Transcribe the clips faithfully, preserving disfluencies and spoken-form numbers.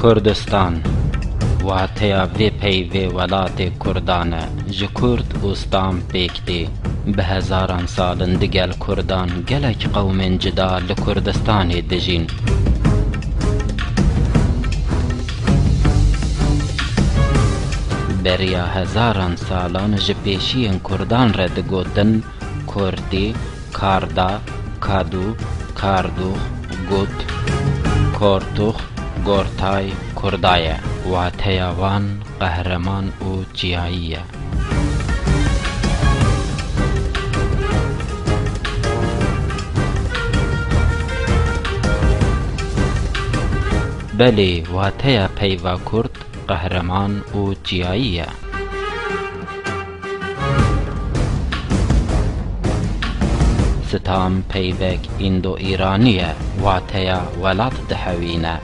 Kurdistan, wateya vê peyvê welatê Kurdan e. Ji Kurd û Stam pêk tê. Bi hezaran sal in digel Kurdan gelek qewmên cida li Kurdistanê dijîn. Beriya hezaran salan ji pêşiyên Kurdan re digotin Kordî, Karda, Kadu, Kardûx, Gut, Kortûx, Gortay, Kurda ye. Wateya wan qehreman û çiyayî ye. Belê, wateya peyva Kurd qehreman û çiyayî ye. Stam peyvek Îndo-Îranî ye, wateya welat dihewîne.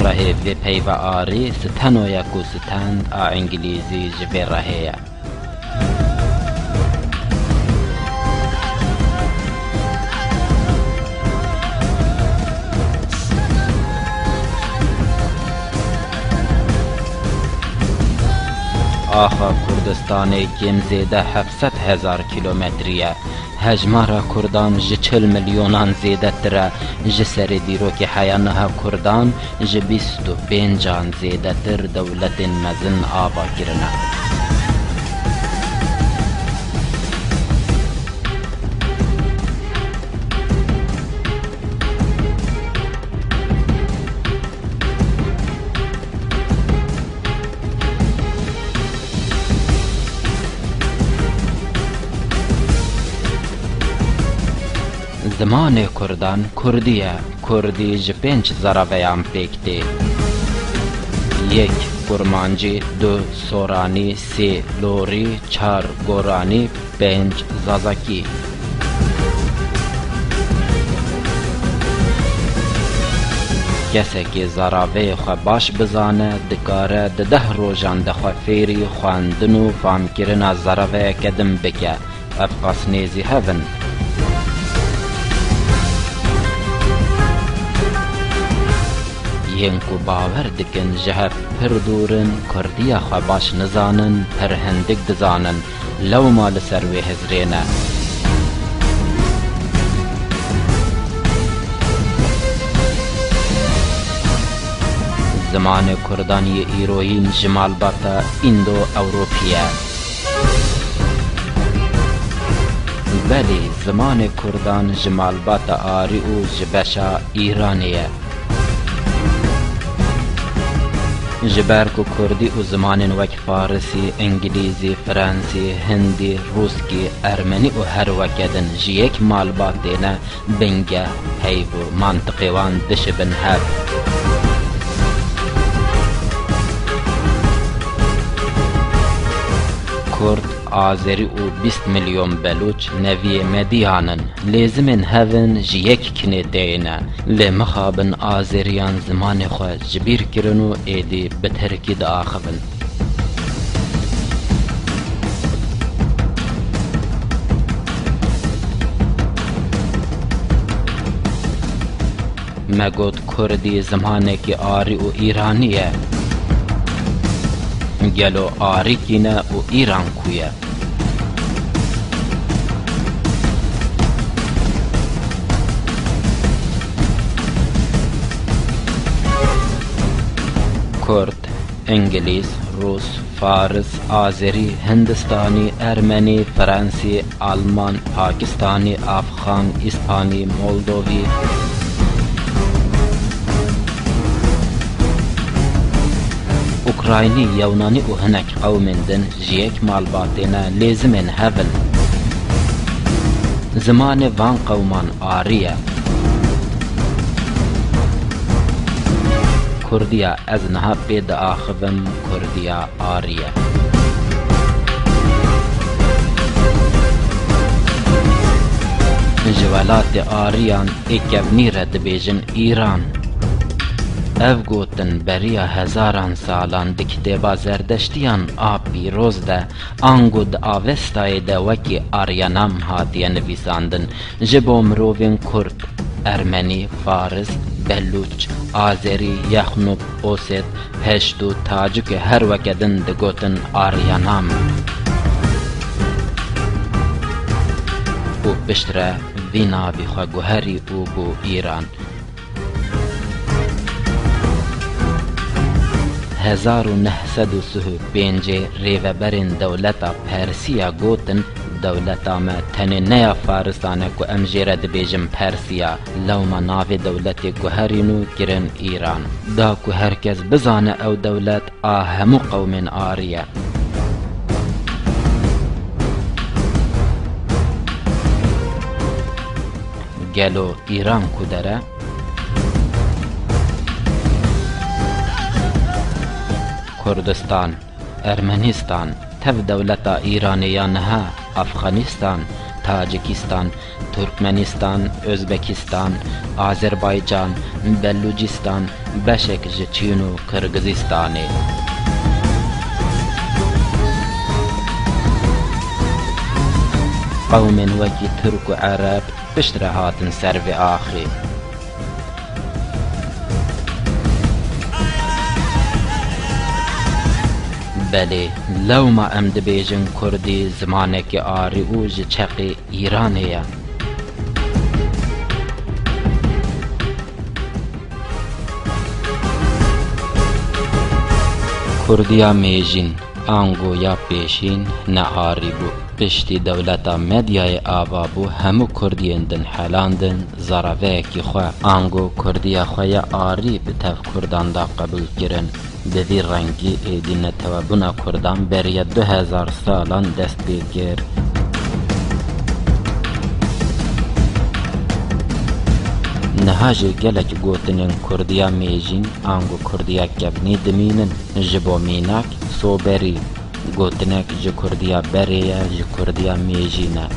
Rehê vê peyva arî steno ye ku stend a îngilîzî ji vê rehê ye. Axa Kurdistanê kêm zêde heft sed hezar kîlometrî ye. Hejmara Kurdan ji çil milyonan zêdetir e. Ji serê dîrokê heya niha Kurdan ji bîst û pêncan zêdetir dewletên mezin ava kirine. Zimanê Kurdan Kurdî ye. Kurdî ji pênc zeraveyan pêk tê. Yek Kurmancî, du Soranî, sê Lorî, çar Goranî, pênc Zazakî. Kesekî zeraveyê xwe baş bizane, dikare di deh rojan de xwe fêrî xwendin û famkirina zeraveyeke din bike. Ev qas nêzî hev in. Yên ku bawer dikin ji hev pir dûr in, kurdiya xwe baş nizanin, pir hindik dizanin, lewma li ser wê hizrê ne. Zimanê Kurdan yê îroyîn ji malbata Îndo-Ewropî ye. Belê, zimanê Kurdan ji malbata Arî û ji beşa Îranê ye. Ji ber ku Kurdî û zimanên wek Farisî, Îngilîzî, Fransî, Hindî, Rûskî, Ermenî û her weke din ji yek malbatê ne, bingeh, peyv û mantiqê wan dişibin hev. Kurd, Azerî û bîst milyon Belûç neviyê Mediyan in. Lêzimên hev in ji yek kinêteyê ne. Lê mixabin Azeriyan zimanê xwe ji bîr kirin û êdî bi tirkî diaxivin. Me got kurdî zimanekî arî û îranî ye. Gelo arî kî ne û îran ku ye? Kurd, Îngilîz, Rûs, Faris, Azerî, Hindistanî, Ermenî, Fransî, Alman, Pakistanî, Afxan, Îspanî, Moldovî, Ukraynî, Yewnanî û hinek qewmên din ji yek malbatê ne, lêzimên hev in. Zimanê van qewman arî ye. Kurdiya ez niha pê diaxivim, kurdiya arî ye. Ji welatê ariyan ê kevnî re dibêjin Îran. Ev gotin beriya hezaran salan di kitêba zerdeştiyan a pîroz de, ango di Avestayê de wekî Aryanam hatiye nivîsandin, ji bo mirovên Kurd, Ermenî, Faris, Belûç, Azerî, Yexnûb, Oset, Peştû, Tacikê her weke din digotin Aryanam. Û piştre vî navî xwe guherî û bû Îran. Hezar û neh sed û sih û pêncê rêveberên dewleta Persiya gotin, dewleta me tenê ne ya Farisan e ku em jê re dibêjin Persiya, lewma navê dewletê guherîn û kirin Îran. Da ku her kes bizane ew dewlet a hemû qewmên arî ye. Gelo Îran ku der e? Kurdistan, Ermenîstan, tev dewleta Îranê ya niha, Afxanîstan, Tacikîstan, Turkmenîstan, Ozbekîstan, Azerbaycan, Belûcîstan, beşek ji Çîn û Qirgizîstanê. Qewmên wekî Tirk û Ereb piştre hatin ser vê axê. Belê, lewma em dibêjin Kurdî zimanekî arî û ji çeqê Îranê ye. Kurdiya mêjîn, ango ya pêşîn ne arî bû. Piştî dewleta Medyayê ava bû, hemû Kurdiyên din helandin, zaraveyekî xwe, ango Kurdiya xwe ya arî bi tev Kurdan da qebûl kirin. Bi vî rengî êdî netewebûna Kurdan beriya du hezar salan dest pê kir. Niha jî gelek gotinên Kurdiya mêjîn ango Kurdiya kevnî dimînin. Ji bo mînak, soberî, gotinek ji Kurdiya berê ye, ji Kurdiya mêjî ne.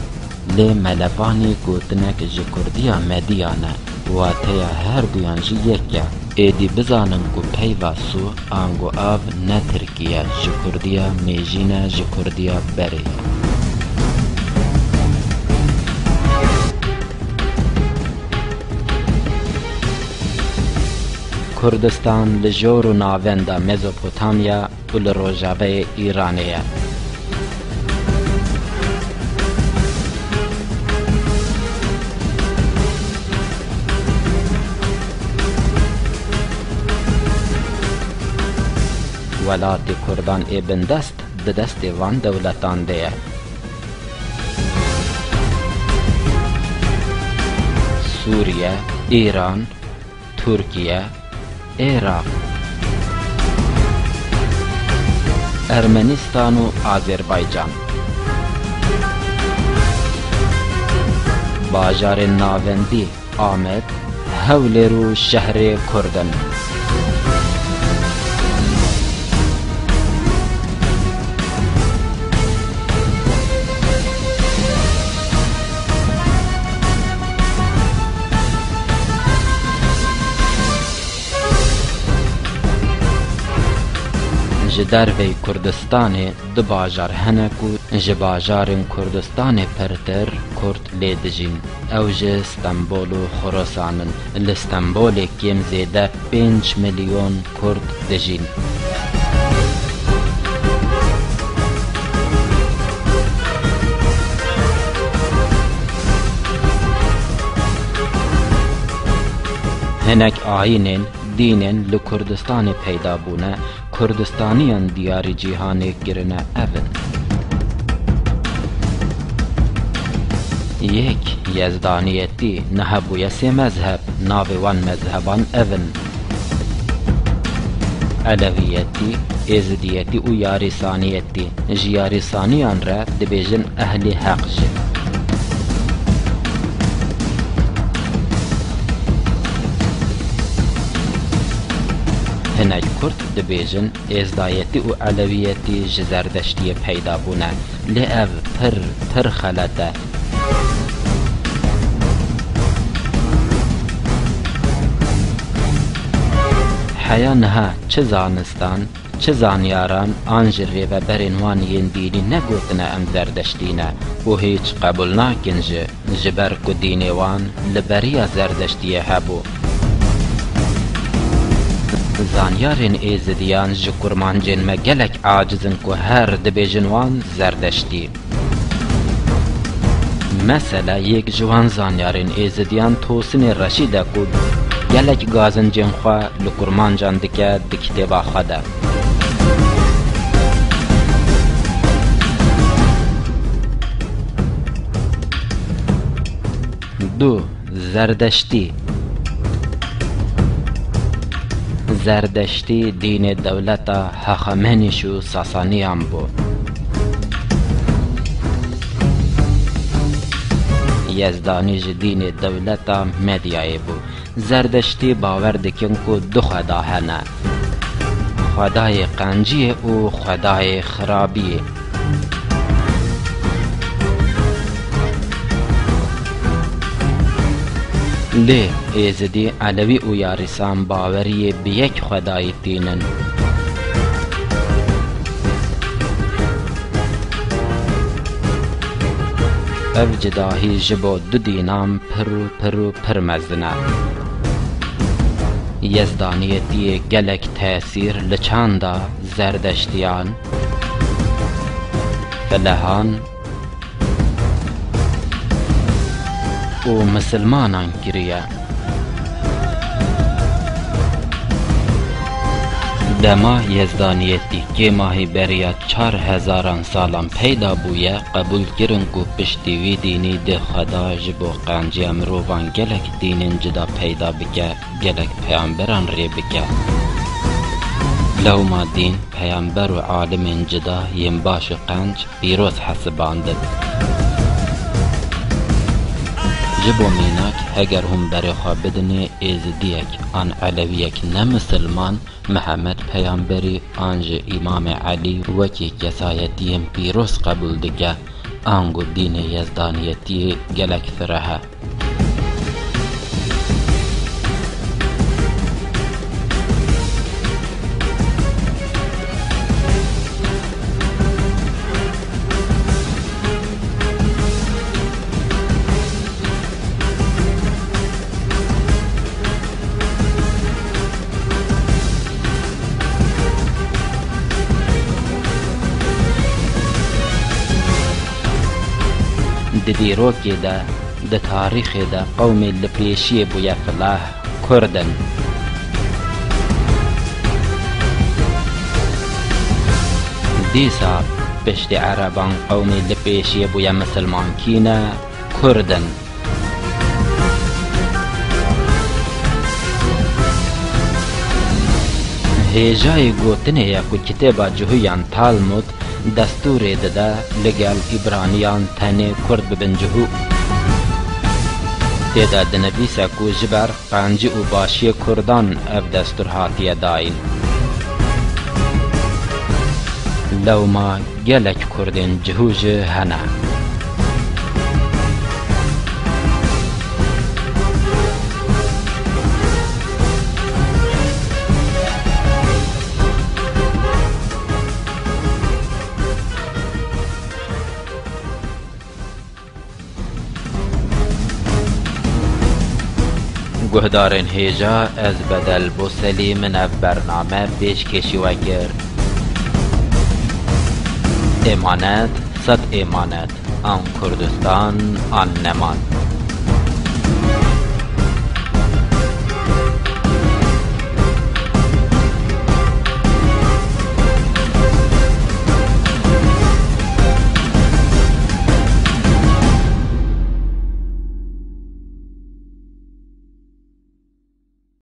Lê melevanî gotinek ji Kurdiya mediya ne. Wateya herduyan jî yek e. Êdî bizanin ku peyva sû ango av ne tirkî ye, ji Kurdiya mêjî ne, ji Kurdiya berê ye. Kurdistan li jor û navenda Mezopotamya û li rojavayê Îranê ye. Welatê Kurdan ê bindest di destê van dewletan de ye. Sûriye, Îran, Tirkiye, Iraq, Ermenistan û Azerbaycan. Bajarên navendî Amed, Hewlêr û şehrê Kurd in. Ji derveyî Kurdistanê du bajar hene ku ji bajarên Kurdistanê pirtir Kurd lê dijîn. Ew ji Stenbol û Xorasan in. Li Stenbolê kêm zêde pênc milyon Kurd dijîn. Hinek ayînên, dînên li Kurdistanê peyda bûne, Kurdistaniyan diyarî cîhanê kirine, ev in. Yek, Yezdaniyetî, niha bûye sê mezheb, navê wan mezheban ev in: Elewiyetî, Êzidiyetî û Yarîsaniyetî. Ji Yarîsaniyan re dibêjin Ehlî Heq jî. Hinek Kurd dibêjin Êzdayetî û Elewiyetî ji Zerdeştiyê peyda bûne, lê ev pir, pir xelet e. Heya niha çi zanistan, çi zanyaran an jî rêveberên wan yên dînî negotine em Zerdeştî ne û hîç qebûl nakin jî. Ji ber ku dînê wan li beriya Zerdeştiyê hebû. Zanyarên êzidiyan ji kurmancên me gelek aciz in ku her dibêjin wan Zerdeştî. Mesela yek ji wan zanyarên êzidiyan Tosinê Reşîd e ku gelek gazincên xwe li kurmancan dike di kitêba xwe de. Du. Zerdeştî. Zerdeştî dînê dewleta Hexamenîş û Sasaniyan bû. Yezdanî ji dînê dewleta Medyayê bû. Zerdeştî bawer dikin ku du xweda hene, xwedayê qenciyê û xwedayê xirabiyê. Lê êzidî, elewî û yarîsan baweriyê bi yek xwedayî tînin. Ev cidahî ji bo du dînan pir û pir û pir mezin e. Yezdaniyetiyê gelek tesîr li çanda Zerdeştiyan, Filehan û Misilmanan kiriye. Dema Yezdaniyetî kêmahî beriya çar hezaran salan peyda bûye, qebûl kirin ku piştî wî dînî dê xweda ji bo qenciya mirovan gelek dînên cida peyda bike, gelek peyamberan rê bike. Lewma dîn, peyamber û alimên cida yên baş û qenc pîroz hesibandin. Ji bo mînak, heger hûn berê xwe bidinê êzidiyek an elewiyek ne misilman, Mihemed Peyamberî an jî Îmamê Elî wekî kesayetiyên pîroz qebûl dike, ango dînê Yezdaniyetiyê gelek fireh e. Di dîrokê de, di tarîxê de qewmê li pêşiyê bûye filah Kurd in. Dîsa piştî Ereban qewmê li pêşiyê bûye misilman kî ne? Kurd in. Hêjayê gotinê ye ku kitêba Cihûyan Talmud destûrê dide li gel Îbraniyan tenê Kurd bibin cihû. Tê de dinivîse ku ji ber qencî û başiyê Kurdan ev destûr hatiye dayîn. Lewma gelek Kurdên cihû jî hene. Guhdarên hêja, ez Bedel Boselî, min ev bername pêşkêşî we kir. Êmanet, sed êmanet, an Kurdistan, an neman.